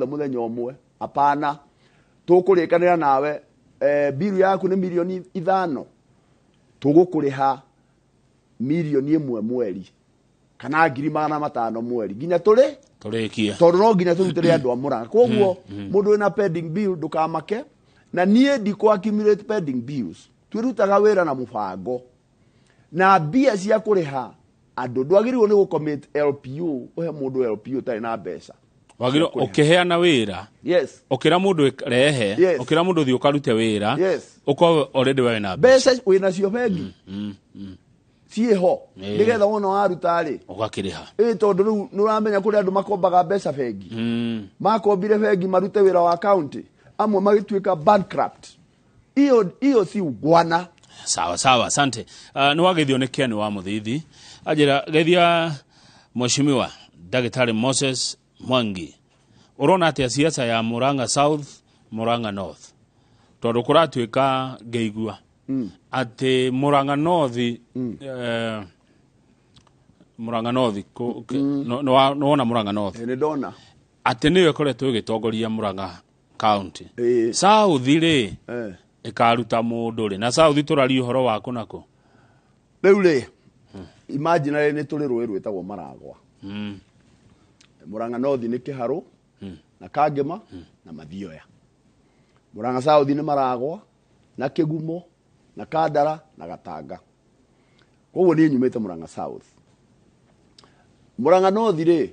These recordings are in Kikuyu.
Mũthenya ũmwe apana tũkũrĩkanĩra nawe, bill yaku nĩ mirioni 5, tũgũkũrĩha mirioni 1 mweri kana 500,000 mweri nginya tũrĩ tũrĩkie. Tondũ no nginya tũrutĩre andũ a Mũrang'a. Koguo mũndũ wĩna pending bill ndũkamake, na niĩ ndikũ accumulate pending bills. Twĩrutaga wĩra na mũbango na mbia cia kũrĩha andũ. Ndwagĩrĩirwo nĩ gũcommit LPO, ũhe mũndũ LPO ũtarĩ na mbeca. Wagĩrĩirwo ũkĩheana wĩra, ũkĩra mũndũ rehe, ũkĩra mũndũ thiĩ ũkarute wĩra, ũkorwo already we wĩna mbeca. Mbeca wĩnacio bengi ciĩho, nĩgetha wona waruta rĩ, ũgakĩrĩha. Ĩ, tondũ rĩu nĩ ũramenya kũrĩ andũ makombaga mbeca bengi, makombire bengi marute wĩra wa county, amwe magĩtuĩka bankrupt. Hiyo hiyo si ungwana. Sawa sawa, asante. Nĩ wageithio nĩ Ken wa Mũthithi, anjĩra geithia Mheshimiwa Ndagĩtarĩ Moses Mwangi. Ũrona atĩa siasa ya Murang'a South, Murang'a North? Tondũ kũratuĩka ngĩigua atĩ Murang'a North, Murang'a North nĩwona Murang'a North? Nĩ ndona. Atĩ nĩyo ĩkoretwo ĩgĩtongoria Murang'a County. South rĩ, ĩkaruta mũndũ rĩ? Na South tũraria ũhoro wa kũ na kũ? Rĩu rĩ, imaginary nĩ tũrĩ rũĩ rwĩtagwo Maragwa. Murang'a North nĩ Kĩharũ na Kangema na Mathioya. Murang'a South nĩ Maragwa na Kĩgumo na Kandara na Gatanga. Koguo niĩ nyumĩte Murang'a South. Murang'a North rĩ,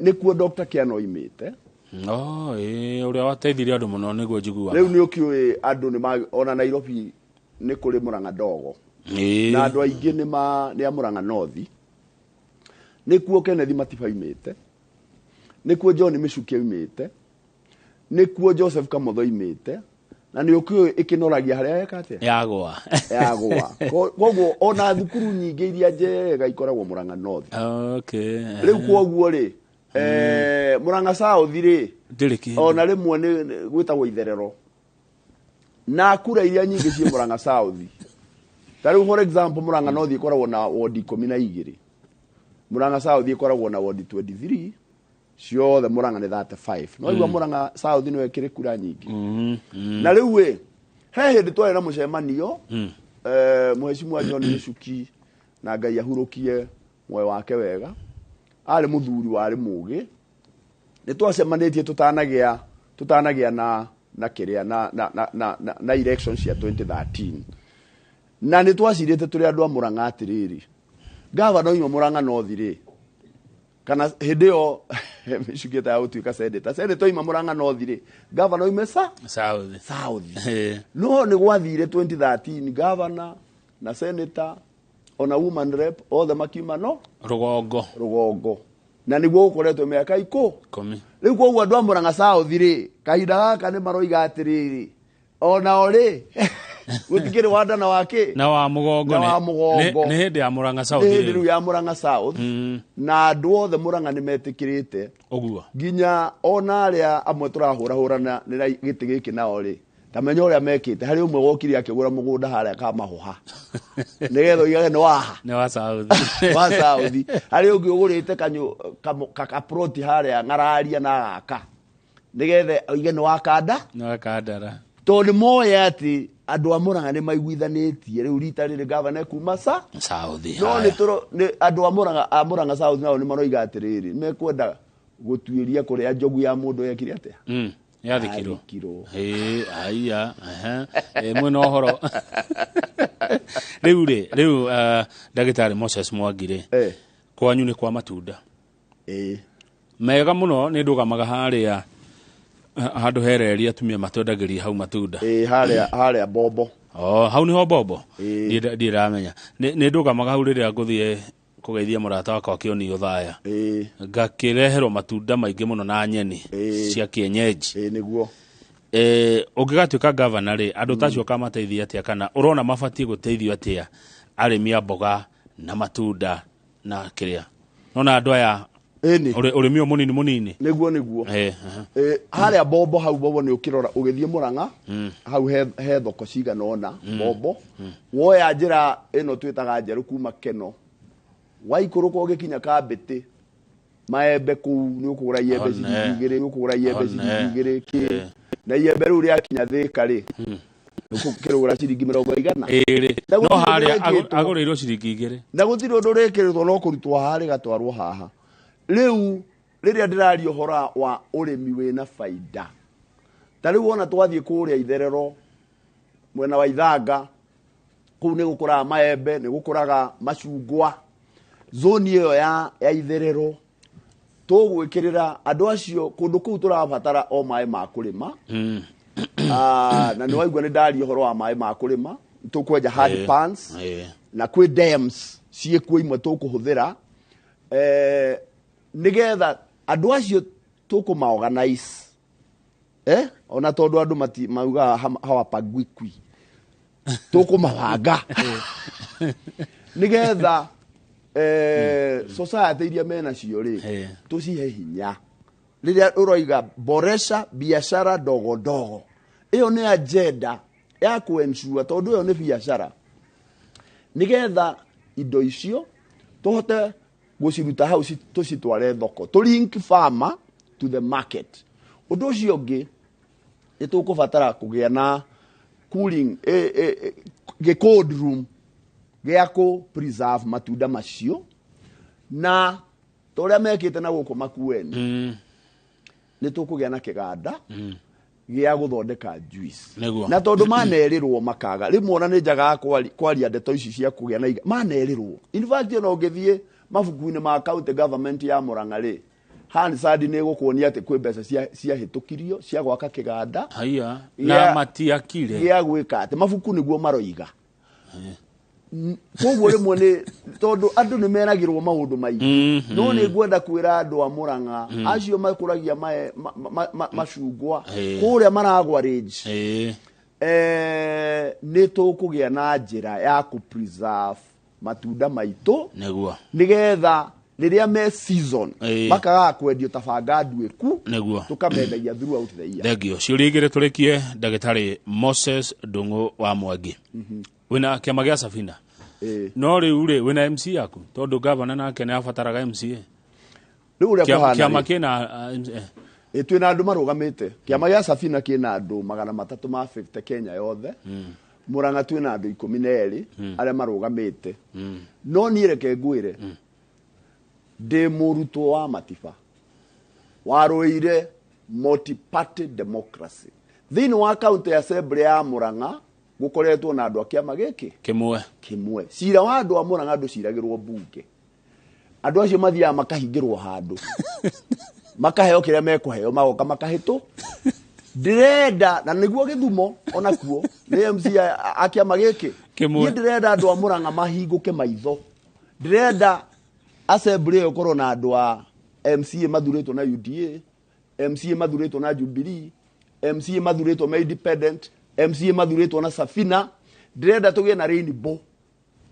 nĩkuo Dr. Kiano oimĩte. Oh, ĩĩ, ũrĩa wateithirie andũ mũno nĩguo njiguaga. Rĩu nĩ ũkĩũĩ andũ nĩ ona Nairobi nĩ kũrĩ Murang'a ndogo, na andũ aingĩ nĩ a Murang'a North. Nĩkuo Kenneth Matiba oimĩte, nĩkuo John Michuki oimĩte, nĩkuo Joseph Kamotho oimĩte, na nĩ ũkĩũĩ ĩkĩnoragia harĩa yeka atĩa? Yagwa. Yagwa. Koguo ona thukuru nyingĩ iria njega ikoragwo Murang'a North. Rĩu koguo rĩ, Murang'a South rĩ, ndĩrĩ kĩndũ. Ona rĩmwe nĩ gwĩtagwo itherero na kura iria nyingĩ ciĩ Murang'a South. Ta rĩu, for example, Murang'a North ĩkoragwo na wodi 12, Murang'a South ĩkoragwo na wodi 23, ciothe Murang'a nĩ 35. No igua Murang'a South nĩyo ĩkĩrĩ kura nyingĩ. Na rĩu ĩ, he hĩndĩ twarĩ na mũcemanio, Mheshimiwa John Michuki, na Ngai ahurũkie muoyo wake wega, arĩ mũthuri warĩ mũgĩ. Nĩ twacemanĩtie tũtanagĩa na kĩrĩa na election cia 2013, na nĩ twacirĩte tũrĩ andũ a Murang'a atĩrĩrĩ, gavana oima Murang'a North rĩ, kana hĩndĩ ĩyo Michuki ya gũtuĩka senator oima Murang'a North rĩ, gavana oime sa South. South. No nĩ gwathire 2013 gavana na senator ona woman rep othe makiuma no rũgongo. Rũgongo, na nĩguo gũkoretwo mĩaka ikũ 10. Rĩu koguo andũ a Murang'a South rĩ, kahinda gaka nĩ maroiga atĩrĩrĩ, onao rĩ, gũtikĩrĩ wanda na wakĩ na wa mũgongo. Na wa mũgongo. Nĩ hĩndĩ ya Murang'a South. Nĩ hĩndĩ rĩu. Rĩu ya Murang'a South, na andũ othe Murang'a nĩ metĩkĩrĩte ũguo, nginya ona arĩa amwe tũrahũrahũrana nĩ gĩtĩ gĩkĩ nao rĩ, ta menya ũrĩa mekĩte. Harĩ ũmwe wokire akĩgũra mũgũnda harĩa Kamahũha nĩgetha oigage nĩ waha. Nĩ wa South. Wa South. Harĩ ũngĩ ũgũrĩte kanyũ kaploti harĩa ng'araria na agaka nĩgetha oige nĩ wa kanda. Nĩ wa Kandara. Tondũ nĩ moĩ atĩ andũ a Murang'a nĩ maiguithanĩtie rĩu rita rĩrĩ gavana kuma sa South. No Haya. nĩ tũro nĩ andũ a Murang'a South nao nĩ maroiga atĩrĩrĩ, mekwenda gũtuĩria kũrĩa njogu ya mũndũ yekire atĩa. Yathikirwo. Yathikirwo. Ĩĩ, aiya, ehe. Ĩ, mwĩna ũhoro rĩu rĩ, rĩu ndagĩtarĩ Moses Mwangi rĩ, kwanyu nĩ kwa matunda mega mũno. Nĩ ndũgamaga harĩa handũ hereri atumia matwendagĩria hau matunda. Ĩĩ, harĩa bombo. Oh, hau niho bombo. Ĩĩ. Ndiĩ ndĩramenya. Nĩ ndũgamaga hau rĩrĩa ngũthiĩ kũgeithia mũrata wakwa kĩoni ũthaya, ngakĩreherwo matunda maingĩ mũno na nyeni cia kienyeji. Ĩĩ, nĩguo. Ũngĩgatuĩka gavana rĩ, andũ ta acio ũkamateithia atĩa, kana ũrona mabatiĩ gũteithio atĩa, arĩmi a mboga na matunda na kĩrĩa nona andũ aya Ĩni. Ũrĩmi ũyũ mũnini mũnini? Nĩguo. Aha. Harĩa bombo, hau bombo nĩ ũkĩrora ũgĩthiĩ Mũrang'a hau he thoko cigana ũna bombo. Woya njĩra ĩno twĩtaga njerũ kuma Keno, waikũrũka ũgĩkinya Kambĩtĩ. Maembe kũu nĩ ũkũgũra iembe One. ciringi 2, ũkũgũra iembe One. ciringi 2 kĩ. Na iembe rĩu rĩakinya Thĩka rĩ, ũkũkĩrũgũra ciringi mĩrongo igana. Ĩrĩ. Na No gũtirĩ harĩa ũndũ wĩkĩtwo. agũrĩirwo ciringi 2. Na gũtirĩ ũndũ rĩkĩrĩtwo, no kũrutwo haha rĩgatwarwo haha. Rĩu rĩrĩa ndĩraria ũhoro wa ũrĩmi wĩna baida, ta rĩu wona twathiĩ kũrĩa itherero mwena wa Ithanga, kũu nĩ gũkũraga maembe, nĩ gũkũraga macungwa. Zoni ĩyo ya itherero tũgwĩkĩrĩra andũ acio kũndũ kũu tũrabatara o maĩ ma kũrĩma. Na nĩ waigua nĩ ndaria ũhoro wa maĩ ma kũrĩma, tũkwenja hard pans na kwĩ dams ciĩkuo imwe tũkũhũthĩra, nĩgetha andũ acio tũkũma organize, ona tondũ andũ mati maugaga hawapangwikwi, tũkũmabanga nĩgetha society iria menacio rĩ, tũcihe hinya. Rĩrĩa ũroiga boresha biashara ndogo ndogo, ĩyo nĩ agenda ya kũ-ensure, tondũ ĩyo nĩ biacara, nĩgetha indo icio tũhote gũciruta hau tũcitware thoko, tũ link farmer to the market. Ũndũ ũcio ũngĩ, nĩ tũkũbatara kũgĩa na cooling, gĩ cold room gĩa kũ preserve matunda macio, na ta ũrĩa mekĩte na gũkũ Makueni, nĩ tũkũgĩa na kĩganda gĩa gũthondeka juice. Na tondũ manerĩrwo makaga rĩmwe, ona nĩ njagaga kwaria ndeto ici cia kũgĩa na iga manerĩrwo. In fact, ona ũngĩthiĩ mabuku-inĩ ma county government ya Murang'a rĩ, Hansard nĩ ĩgũkuonia atĩ kwĩ mbeca ciahĩtũkirio cia gwaka kĩganda. Haiya, na matiakire. Gĩa gwĩka atĩ mabuku nĩguo maroiga. Koguo rĩmwe nĩ tondũ andũ nĩ meragĩrwo maũndũ maingĩ, no nĩ ngwenda kwĩra andũ a Murang'a acio makũragia macungwa kũrĩa maragwa range, nĩ tũkũgĩa na njĩra ya kũ preserve matunda maitũ, nĩgetha rĩrĩa me season makagaga kwendio ta banga nduĩku, tũkamendagia throughout the year. Thengio. Ciũria igĩrĩ tũrĩkie, ndagĩtarĩ Moses Ndung'u wa Mwangi. Wĩna kĩama gĩa Safina. No rĩu rĩ, wĩna MC yaku, tondũ gavana nake nĩ abataraga MCA. Rĩu ũrĩa kũhana Kĩama rĩ, kĩna MCA. Twĩna andũ marũgamĩte. Kĩama gĩa Safina kĩna andũ 350 Kenya yothe. Murang'a twĩna andũ 12 arĩa marũgamĩte. No niĩ reke ngwĩre, ndĩ mũrutwo wa Matiba warũĩire multi-party democracy. Thĩinĩ wa county assembly ya Murang'a gũkoretwo na andũ a kĩama gĩkĩ kĩmwe. Kĩmwe. Cira wa andũ a Murang'a ndũciragĩrwo mbunge. Andũ acio mathiaga makahingĩrwo handũ, makaheo kĩrĩa mekũheo, magoka makahĩtũ. Ndĩrenda na nĩguo gĩthumo onakuo nĩ MC a kĩama gĩkĩ kĩmwe. Niĩ ndĩrenda andũ a Murang'a mahingũke maitho. Ndĩrenda assembly ĩyo ĩkorwo na andũ a MCA mathurĩtwo na UDA, MCA mathurĩtwo na Jubilee, MCA mathurĩtwo me independent, MCA mathurĩtwo na Safina. Ndĩrenda tũgĩe na rainbow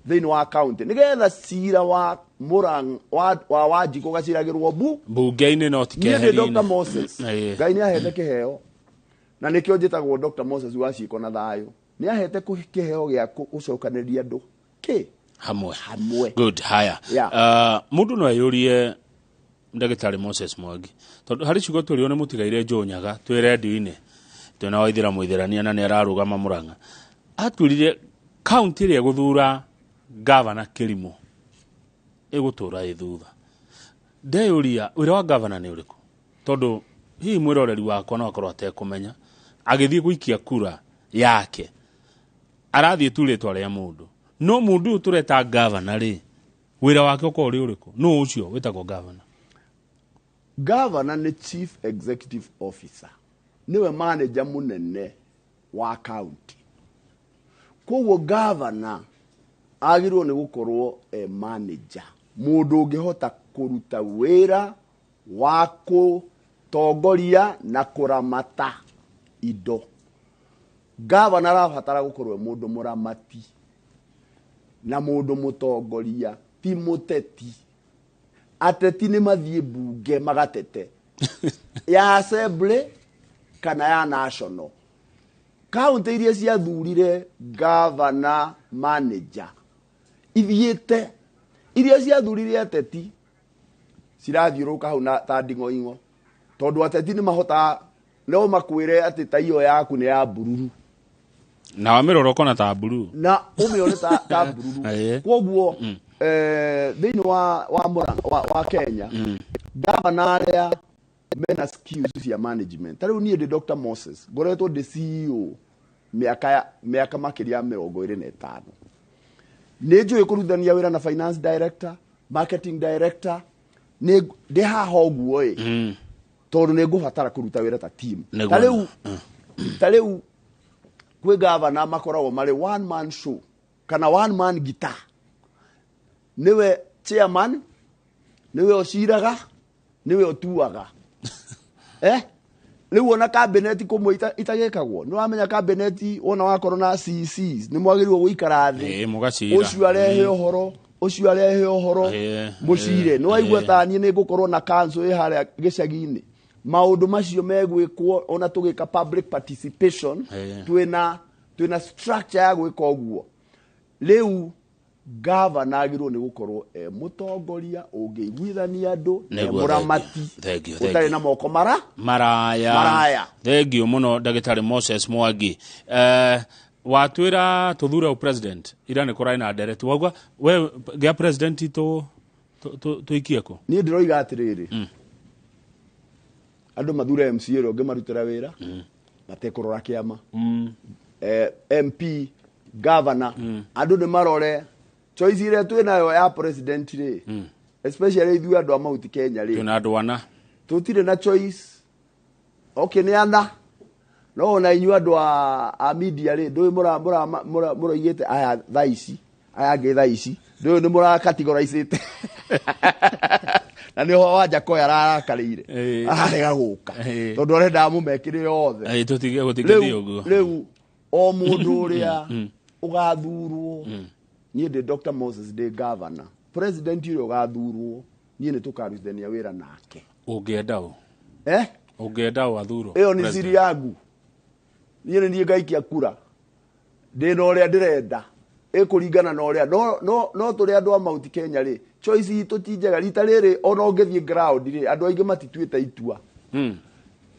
thĩinĩ wa county, nĩgetha cira wa Murang'a wa Wanjikũ gaciragĩrwo bu mbunge-inĩ no ti Niĩ ndĩ keheri-inĩ. Dr. Moses. Ngai nĩ ahete kĩheo, na nĩkĩo njĩtagwo Dr. Moses wa ciĩko na thayũ. Nĩ ahete kĩheo gĩa gũcokanĩrĩria andũ kĩ hamwe. Hamwe. Good. Haya. Yeah. Mũndũ no eyũrie, ndagĩtarĩ Moses Mwangi, tondũ harĩ ciugo twĩrirwo nĩ mũtigaire Njũnyaga twĩ redio-inĩ twĩna Waithĩra Mũithĩrania, na nĩ ararũgama Mũrang'a, atwĩrire kaunti ĩrĩa ĩgũthura gavana kĩrimũ ĩgũtũra ĩ thutha. Ndeyũria, wĩra wa gavana nĩ ũrĩkũ? Tondũ hihi mwĩroreri wakwa no akorwo atekũmenya, agĩthiĩ gũikia kura yake arathiĩ tu rĩtwa rĩa mũndũ, no mũndũ ũyũ tũreta gavana rĩ, wĩra wake ũkorwo ũrĩ ũrĩkũ? Nũ ũcio wĩtagwo gavana? Governor nĩ chief executive officer, nĩwe manager mũnene wa county. Koguo governor agĩrĩirwo nĩ gũkorwo e manager, mũndũ ũngĩhota kũruta wĩra wa kũtongoria na kũramata indo. Governor arabatara gũkorwo e mũndũ mũramati na mũndũ mũtongoria, ti mũteti. Ateti nĩ mathiĩ mbunge magatete ya assembly kana ya national. Kaunti iria ciathurire governor manager ithiĩte, iria ciathurire ateti Cirathiũrũrũka hau na ta nding'oing'o, tondũ ateti nĩ mahotaga no makwĩre atĩ ta iyo yaku nĩ ya bururu. Na wamĩrora ũkona ta blue. Na ũmĩone ta bururu. Koguo thĩinĩ wa Murang'a, wa Kenya, gavana arĩa mena skills cia management, ta rĩu niĩ ndĩ Dr. Moses, ngoretwo ndĩ CEO mĩaka makĩria ya 25. Nĩ njũĩ kũrutithania wĩra na finance director, marketing director. Nĩ ndĩ haha ũguo ĩ, tondũ nĩ ngũbatara kũruta wĩra ta team. Ta rĩu kwĩ gavana makoragwo marĩ one man show kana one man guitar. Nĩwe chairman, nĩwe ũciraga, nĩwe ũtuaga. Rĩu ona cabinet kũmwe itagĩkagwo, nĩ wamenya cabinet wona wakorwo na CCs nĩ mwagĩrĩirwo gũikara thĩ. Ĩĩ, mũgacira. Ũcio arehe ũhoro, ũcio arehe ũhoro, mũcire. Nĩ waigua ta niĩ nĩ ngũkorwo na council ĩ harĩa gĩcagi-inĩ, maũndũ macio megwĩkwo ona tũgĩka public participation. Twĩna structure ya gwĩka ũguo. Rĩu gavana agĩrĩirwo nĩ gũkorwo e mũtongoria ũngĩiguithania andũ, e mũramati Thank you, thank ũtarĩ you. na moko mara Maraya. Maraya. Thengio mũno, Ndagĩtarĩ Moses Mwangi. Watwĩra tũthure president ira nĩ kũrarĩ na ndereti wauga we gĩa president tũikie kũ? Niĩ ndĩroiga atĩrĩrĩ, andũ mathure MCA ũrĩa ũngĩmarutĩra wĩra matekũrora kĩama. MP, governor, andũ nĩ marore choice ĩrĩa twĩ nayo ya president rĩ, especially ithuĩ andũ a Mount Kenya rĩ. Twĩna andũ ana. Tũtirĩ na choice. Okay, nĩ ana, no ona inyuĩ andũ a media rĩ, ndũĩ mũroigĩte aya thaa ici, aya angĩ thaa ici, ndũĩ nĩ mũrakategorizĩte, na nĩho Wanjakoya ararakarĩire, ararega gũka tondũ arendaga mũmekĩre othe. Tũtige gũtingĩthiĩ Rĩu ũguo. Rĩu o mũndũ ũrĩa ũgathurwo, niĩ ndĩ Dr. Moses, ndĩ governor, president ũrĩa ũgathurwo, niĩ nĩ tũkarutithania wĩra nake. Ũngĩenda ũ? Eh? Ũngĩenda ũ athurwo Ĩyo nĩ president? siri yangu. Niĩ nĩ niĩ ngaikia kura, ndĩ na ũrĩa ndĩrenda, ĩkũringana na ũrĩa no tũrĩ andũ a Mount Kenya rĩ, choice itũ ti njega rita rĩrĩ. Ona ũngĩthiĩ ground rĩ, andũ aingĩ matituĩte itua.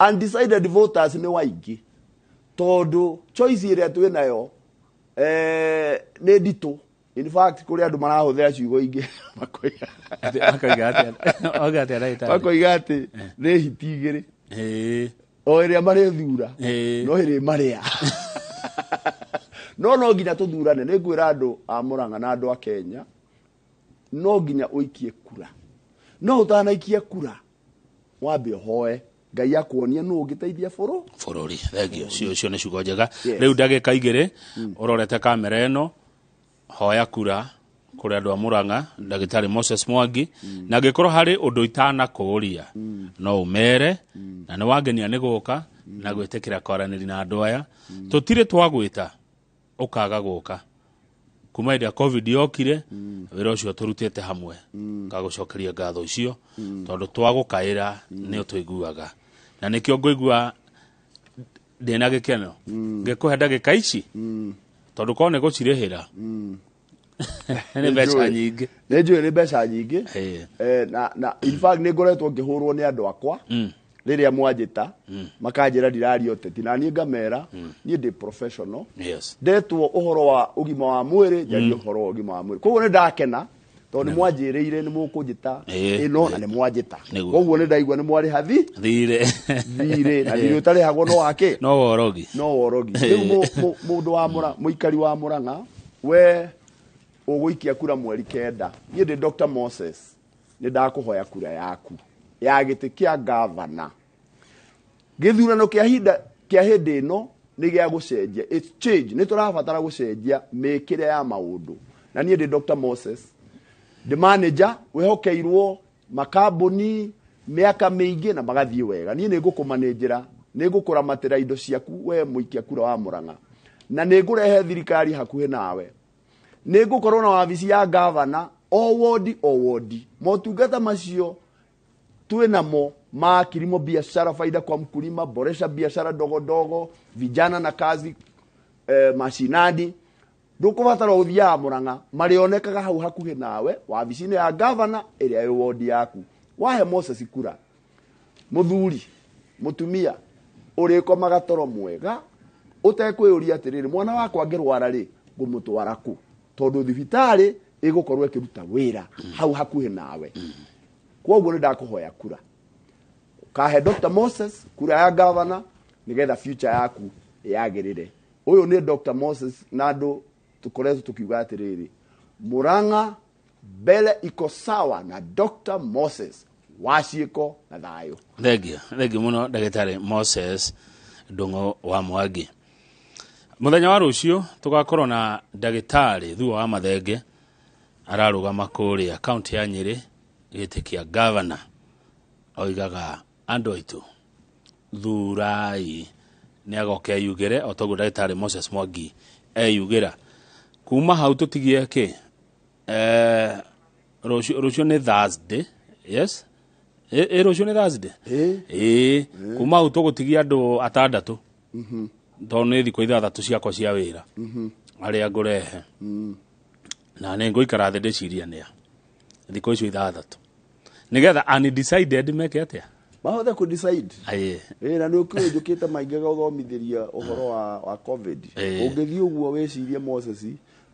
Undecided voters nĩ waingĩ, tondũ choice ĩrĩa twĩ nayo nĩ nditũ. In fact, kũrĩ andũ marahũthĩra ciugo ingĩ, makoiga Makoiga atĩa? Oiga atĩa, ndagĩtarĩ? Makoiga atĩ nĩ hiti igĩrĩ, o ĩrĩa marĩthura no ĩrĩ marĩa no nginya tũthurane. Nĩ ngwĩra andũ a Mũrang'a na andũ a Kenya, no nginya ũikie kura. No ũtanaikia kura, wambe ũhoe Ngai akuonie nũ ũngĩteithia bũrũ bũrũri. Thengio, cio nĩ ciugo njega. Yes. Rĩu ndagĩka 2 ũrorete kamera ĩno, hoya kura kũrĩ andũ a Mũrang'a, Ndagĩtarĩ Moses Mwangi. Na angĩkorwo harĩ ũndũ itanakũũria, no ũmere. Na nĩ wangenia nĩ gũka na gwĩtĩkĩra kwaranĩria na andũ aya. Tũtirĩ twagwĩta ũkaga gũka kuma hĩndĩ ya COVID yokire. Wĩra ũcio tũrutĩte hamwe, ngagũcokeria ngatho icio, tondũ twagũkaĩra nĩ ũtũiguaga, na nĩkĩo ngũigua ndĩna gĩkeno ngĩkũhe ndagĩka ici, tondũ korwo nĩ gũcirĩhĩra nĩ mbeca nyingĩ. Nĩ njũĩ nĩ mbeca nyingĩ. Na in fact nĩ ngoretwo ngĩhũrwo nĩ andũ akwa rĩrĩa mwanjĩta, makanjĩra ndiraria ũteti, na niĩ ngamera niĩ ndĩ professional. Ndetwo ũhoro wa ũgima wa mwĩrĩ, njarie ũhoro wa ũgima wa mwĩrĩ. Koguo nĩ ndakena tondũ nĩ mwanjĩrĩire nĩ mũkũnjĩta ĩno na nĩ mwanjĩta. Koguo nĩ ndaigua nĩ mwarĩha thi thirĩ. Thirĩ, na thirĩ ũtarĩhagwo no wake. No worogi. No worogi. Rĩu mũndũ wa mũikari wa Mũrang'a, we ũgũikia kura mweri 9, niĩ ndĩ Dr. Moses, nĩ ndakũhoya kura yaku ya gĩtĩ kĩa gavana. Gĩthurano kĩa hinda kĩa hĩndĩ ĩno nĩ gĩa gũcenjia. It's change. Nĩ tũrabatara gũcenjia mĩkĩre ya maũndũ, na niĩ ndĩ Dr. Moses, ndĩ manager wĩhokeirwo makambuni mĩaka mĩingĩ na magathiĩ wega. Niĩ nĩ ngũkũmanĩnjĩra, nĩ ngũkũramatĩra indo ciaku, we mũikia kura wa Mũrang'a, na nĩ ngũrehe thirikari hakuhĩ nawe. Nĩ ngũkorwo na wabici ya gavana o wodi o wodi. Motungata macio twĩ namo ma kilimo biashara, faida kwa mkulima, boresha biashara ndogo ndogo, vijana na kazi mashinani, ndũkũbatara ũthiaga Mũrang'a, marĩonekaga hau hakuhĩ nawe wabici-inĩ ya gavana ĩrĩa ĩ wodi yaku. Wahe Moses kura, muthuri mutumia urikomaga toro mwega utekwiyuria atiriri, mwana wakwa angirwara ri ngumutwara ku, tondu thibitari igukorwo ikiruta wira hau hakuhi nawe. Koguo ni ndakuhoya kura, kahe Dr. Moses kura ya governor nigetha future yaku yagirire. Uyu ni Dr. Moses na andu tukoretwo tukiuga atiriri, Murang'a mbele iko sawa na Dr. Moses waciiko na thayo. Thengio muno ndagĩtarĩ Moses Ndung'u wa Mwangi. Mũthenya wa rũciũ tũgakorwo na ndagĩtarĩ Thuo wa Mathenge ararũgama kũrĩa kaunti ya Nyĩrĩ gĩtĩ kĩa gavana. Oigaga andũ aitũ thurai, nĩ agoka eyugĩre o toguo ndagĩtarĩ Moses Mwangi eyugĩra. Kuma hau tũtigie kĩ rũciũ nĩ Thursday, yes, rũciũ nĩ Thursday. Ĩĩ, kuma hau tũgũtigia andũ atandatũ tondũ nĩ thikũ ithathatũ ciakwa cia wĩra arĩa ngũrehe, na nĩ ngũikara thĩ ndĩcirie nĩa thikũ icio ithathatũ nĩgetha undecided meke atĩa, mahote ku decide. Aye. Na nĩ ũkĩũĩ njũkĩte maingĩ gũthomithĩria ũhoro wa COVID. Ũngĩthiĩ ũguo wĩcirie Moses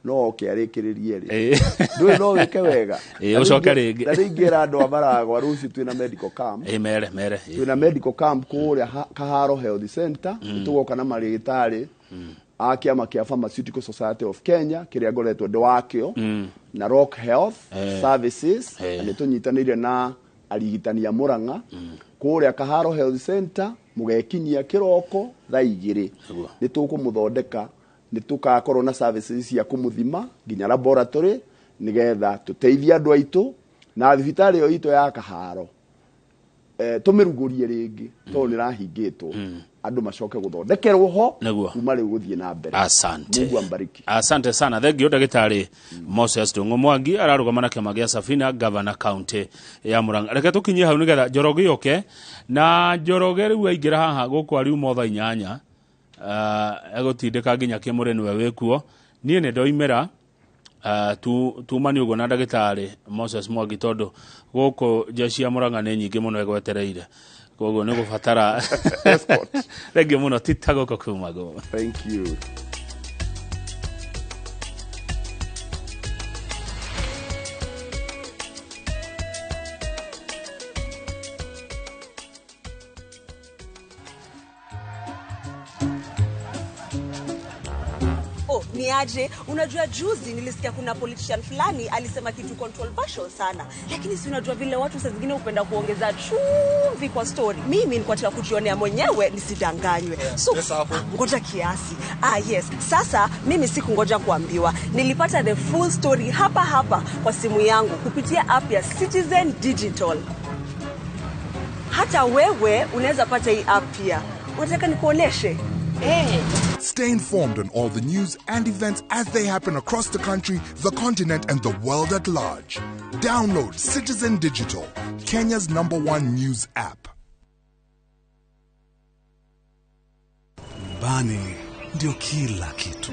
no oke arĩkĩrĩrie rĩ, ndũĩ no wĩke wega. Ũcoke rĩngĩ. Na rĩu ingĩra andũ a Maragwa rũciũ twĩna medical camp. Mere mere. Twĩna medical camp kũrĩa Kaharo Health Center. Tũgoka na marĩgĩtarĩ a kĩama kĩa Pharmaceutical Society of Kenya kĩrĩa ngoretwo ndĩ wakĩo, na Rock Health Services, na nĩ tũnyitanĩire na arigitani a Murang'a kũrĩa Kaharo Health Center. Mũgekinyia kĩroko thaa 2 nĩ tũkũmũthondeka, nĩ tũgakorwo na services cia kũmũthima nginya laboratory nĩgetha tũteithie andũ aitũ na thibitarĩ ĩyo itũ ya Kaharo tũmĩrugũrie rĩngĩ tondũ nĩ ĩrahingĩtwo, andũ macoke gũthondekerwo ho kuma rĩu gũthiĩ na mbere. Asante. Mungu ambariki. Asante sana. Thengio ndagĩtarĩ Moses Ndung'u Mwangi ararũgama na kĩama gĩa Safina Governor County ya Murang'a. Reke tũkinyie hau nĩgetha Njoroge yoke, na Njoroge rĩu aingĩra haha gũkũ ariuma thaa 8 egũtindĩka nginya kĩmũrĩ nĩwe wĩkuo. Niĩ nĩ ndoimĩra tumani ũguo na ndagĩtarĩ Moses Mwangi tondũ gũkũ jeshi ya Murang'a nĩ nyingĩ mũno ĩgwetereire, koguo nĩ gũbatara escort. Thengio mũno, tita gũkũ kuma gũkũ. Thank you. Niaje, unajua juzi nilisikia kuna politician fulani alisema kitu controversial sana, lakini si unajua vile watu saa zingine hupenda kuongeza chumvi kwa story. Mimi nilikuwa nataka kujionea mwenyewe nisidanganywe. So ngoja kiasi. Yes. Sasa mimi sikungoja kuambiwa. Nilipata the full story hapa hapa kwa simu yangu kupitia app ya Citizen Digital. Hata wewe unaweza pata hii app pia. Unataka nikuoneshe? Stay informed on all the news and events as they happen across the country, the continent, and the world at large. Download Citizen Digital, Kenya's #1 news app. Nyumbani ndio kila kitu.